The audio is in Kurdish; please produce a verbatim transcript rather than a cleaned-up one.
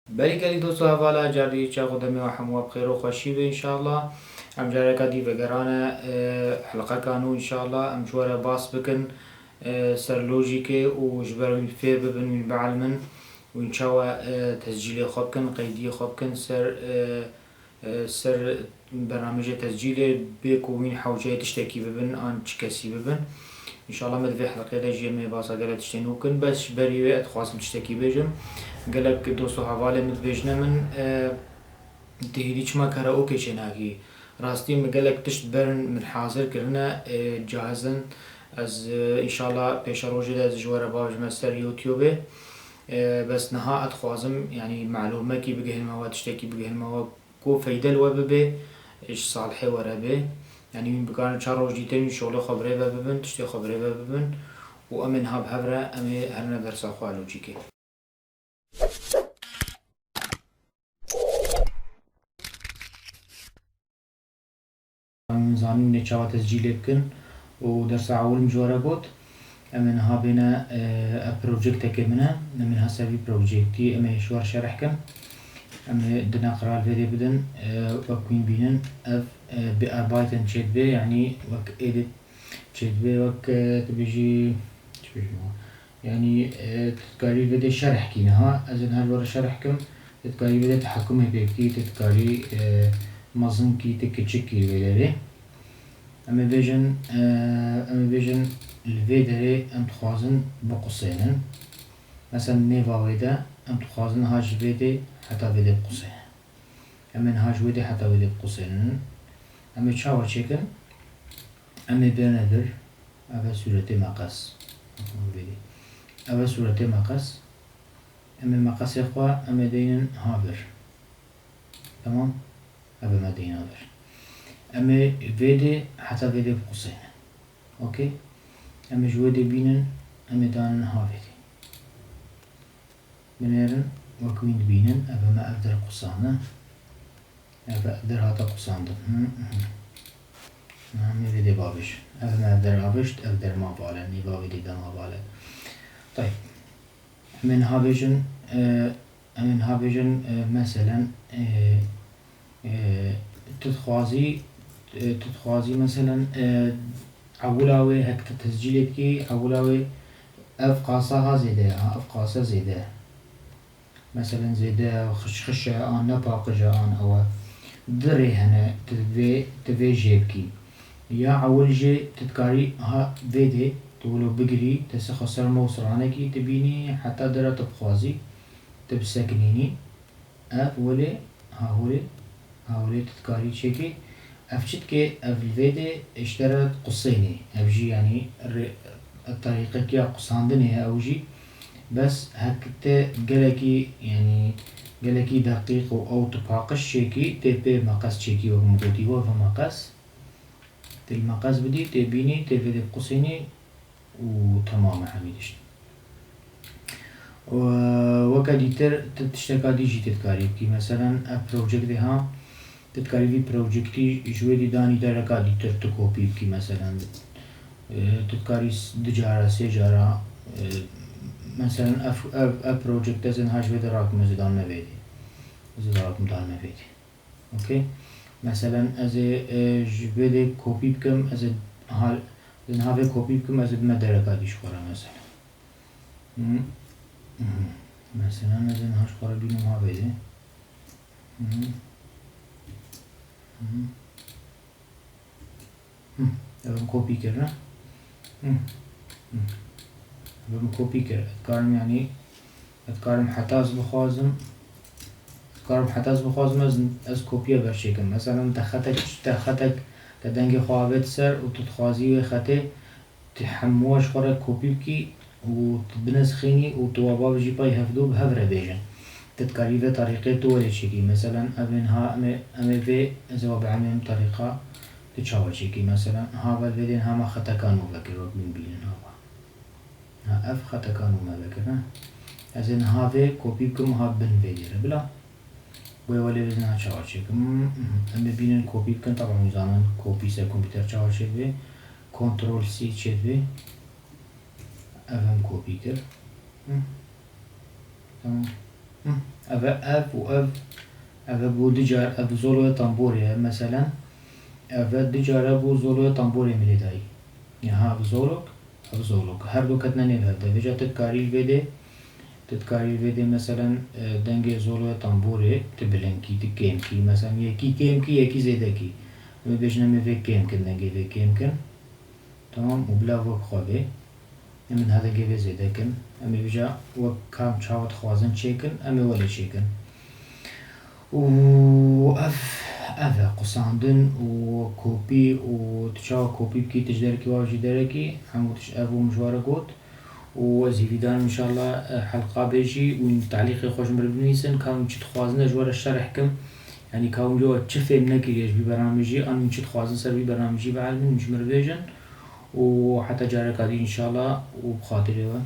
Berî gelî dost û hevala, cardî çax û demê we hemû we bi xêr û xweşî be înşallah. Em careka dî vegerane, e, helqeka nû înşallah. Em ji we re bas bikin, e, ser lojîkê û ji ber wî fêr bibin, wî bielimin, wî çawa, e, tescîlê xwe bikin, qeydiyê xwe bikin ser, e, e, ser bernamêjê tescîlê bê ku wîn hewceyê tiştekî bibin an çi kesî bibin. Înşallah me di vê helqê de jî em ê basa gelek tiştên nû bikin. Bes ji berî wê ez dixwazim tiştekî bêjim. Gelek dost û hevalê min dibêjine min, e, tu hêdî çima karaoke çênakî? Rastî min gelek tişt berin min hazir kirine, e, cahiz in. Ez, e, înşallah pêşerojê de ez ji we re bavêjime ser YouTubeê. E, bes niha ez dixwazim, yanî melûmekî bigihînime we, tiştekî bigihînime we ku feyde li we bibe, ji salihê we re be. Yanî hûn bikarin çar roj dîtir hûn şolê xwe bi rê ve bibin, tiştê xwe bi rê ve bibin û em ê niha bi hev re em ê herine dersa xwe lojîkê. Em zanîn nê çawa tescîlê bikin û dersa ewil min ji we re got. Em ê niha bêne, e, ev projektekê min e. Em ê niha ser vî projektî em ê ji we re şerh kin. Em ê dina qral vê dê bidin, e, wek wîn bînin. Ev, e, bearbeiten çêdibe, yanî wek edit çêdibe, wek, e, tu bêjî, çi bêjim, Yanî, e, tu dikarî vê dê şerh kî niha. Ez ê niha ji we re şerh kim. Tu dikarî vê dê tehekumê pê bikî, tu dikarî, e, mezin kî, tu kiçik kî vê derê. Em ê bêjin, e, em ê bêjin li vê derê em dixwazin biqusênin. Mesela nêva wê de em dixwazin niha ji vê dê heta vê dê biqusênin. Em ê niha ji wê dê heta wê dê biqusênin. Em ê çawa çêkin? Em ê bêne vir. Ev e sûretê meqes. Ev e sûretê meqes. Em ê meqesê xwe, em ê deynin ha vir. Temam? Ev e me deyna vir. Em ê vê dê heta vê dê biqusênin. Okey? Em ê ji wê dê bînin, em ê danin ha vê dê. Binêrin, wek wîn dibînin, ev e me ev der qusane. Ev e, ev der hate qusandin. Hı, hı. Em ê vê dê bavêjin. Ev e me ev der avêjt, ev der ma vale, nêva vê dê de ma vale. Tayb. Em ê niha bêjin, e, em ê niha bêjin, e, meselen, e, e, tu dixwazî, e, tu dixwazî, meselen, e, ewila wê hek tu tescîlê dikî, ewila wê ev qasa ha zêde ye, ha, ev qasa zêde ye. Meselen, zêde ye, xişxiş e, an ne paqij e, an ew e. Du rê hene, tu vê, tu vê jê bikî. Ya ewil jê tu dikarî ha vê dê, tu wilo bigirî, destê xwe ser mouse ranekî, tu bînî, heta dera tu bixwazî, tu bisekinînî. Ev welê, ha holê, ha holê tu dikarî çêkî. Ev çi dike? Ev li vê dê ji te re qusênê. Ev jî, yanî, rê-, terîqekî ya qusandinê ye ew jî. Bes hek te gelekî, yanî, gelekî deqîq û ew tu paqij çêkî, tê pê meqes çêkî, wek min gotî, we ve meqes. Tê li meqes bidî, tê bînî, tê vê dê biqusênî û temam e hemî tişt. Û weke dîtir tu tişteka dî jî tu dikarî bikî. Meselen, ev projektê ha, tu dikarî vî projektî ji wê dî danî dereka dîtir tu kopî bikî, meselen. E, tu dikarî s-, du cara, sê cara, e, meselen, ev, ev, ev projekt ez ê niha ji vê de rakim, ez ê dan me vê dê. Ez ê rakim dan me vê dê. Okey. Meselen, ez ê, e, ji vê dê kopî bikim, ez ê hal, ez ê niha vê kopî bikim, ez ê bime dereka dî ji xwe re, meselen. Hı. Hı. Meselen, ez ê niha ji xwe re bînim ha vê dê. Hı. Hı. Hı, ev min kopî kir, ne? Hı. Hı. Ev min kopî kir. Ez dikarim, yanî, ez dikarim heta ez bixwazim, ez dikarim heta ez bixwazim, ez, ez kopiya ber çêkim. Meselen, te xetek, te xetek, te dengê xwe avêt ser û tu dixwazî wê xetê, tu hemû ji xwe re kopî bikî û tu binesxînî û tu wa bavêjî pey hevdû bi hev re bêjin. Tu dikarî vê terîqê tu welê çêkî. Meselen, ev ê niha em ê, em ê vê, ez ê we bielmêm terîqa tu çawa çêkî. Meselen, ha ve vê dê niha me xeteka nû vekir, wek min bînin ha va. Ha, ev xeteka nû me vekir, ne? Ez ê niha vê kopî bikim, ha bin vê dê re bila. Wê welê vê niha çawa çêkim. Em ê bînin kopî bikin, taban hûn zanin kopî ser kompîter çawa çêdibê. Kontrol C çêdibê. Ev em kopî kir. Hı. Tamam. Ev e ev û ev, ev e bû du car, ev zoloya tamborê ye, meselen. Ev e du car e bû zoloya tamborê min lê dayî. Ya ha ev zolok, ev zolok. Her du ketine nêv hev de. Vêca tu dikarî li vê dê, tu dikarî li vê dê, meselen, e, dengê zoloya tamborê tu bilind kî, tu kêm kî. Meselen, yekî kêm kî, yekî zêde kî. Em ê bêjin, em ê vê kêm kin, dengê vê kêm kin. Tamam, û bila wek xwe bê. Em ê niha dengê vê zêde kin. Em ê vêca wek kam çawa dixwazin çêkin, em ê welê çêkin. Û ev, ev e qusandin û kopî û tu çawa kopî bikî, tu ji derekî wa jî derekî, hemû tişt ev û min ji we re got. Û ez hîvîdar im, înşallah, e, helqa bê jî û talîqê xwe ji min re binivîsin, ka hûn çi dixwazin ez ji we re şerh kim. Yanî ka hûn yo çi fêm nekiriye ji vî bernamijî, an hûn çi dixwazin ser vî bernamijî bielmin, min ji min re bêjin. Û heta careka dî înşallah û bi xatirê we.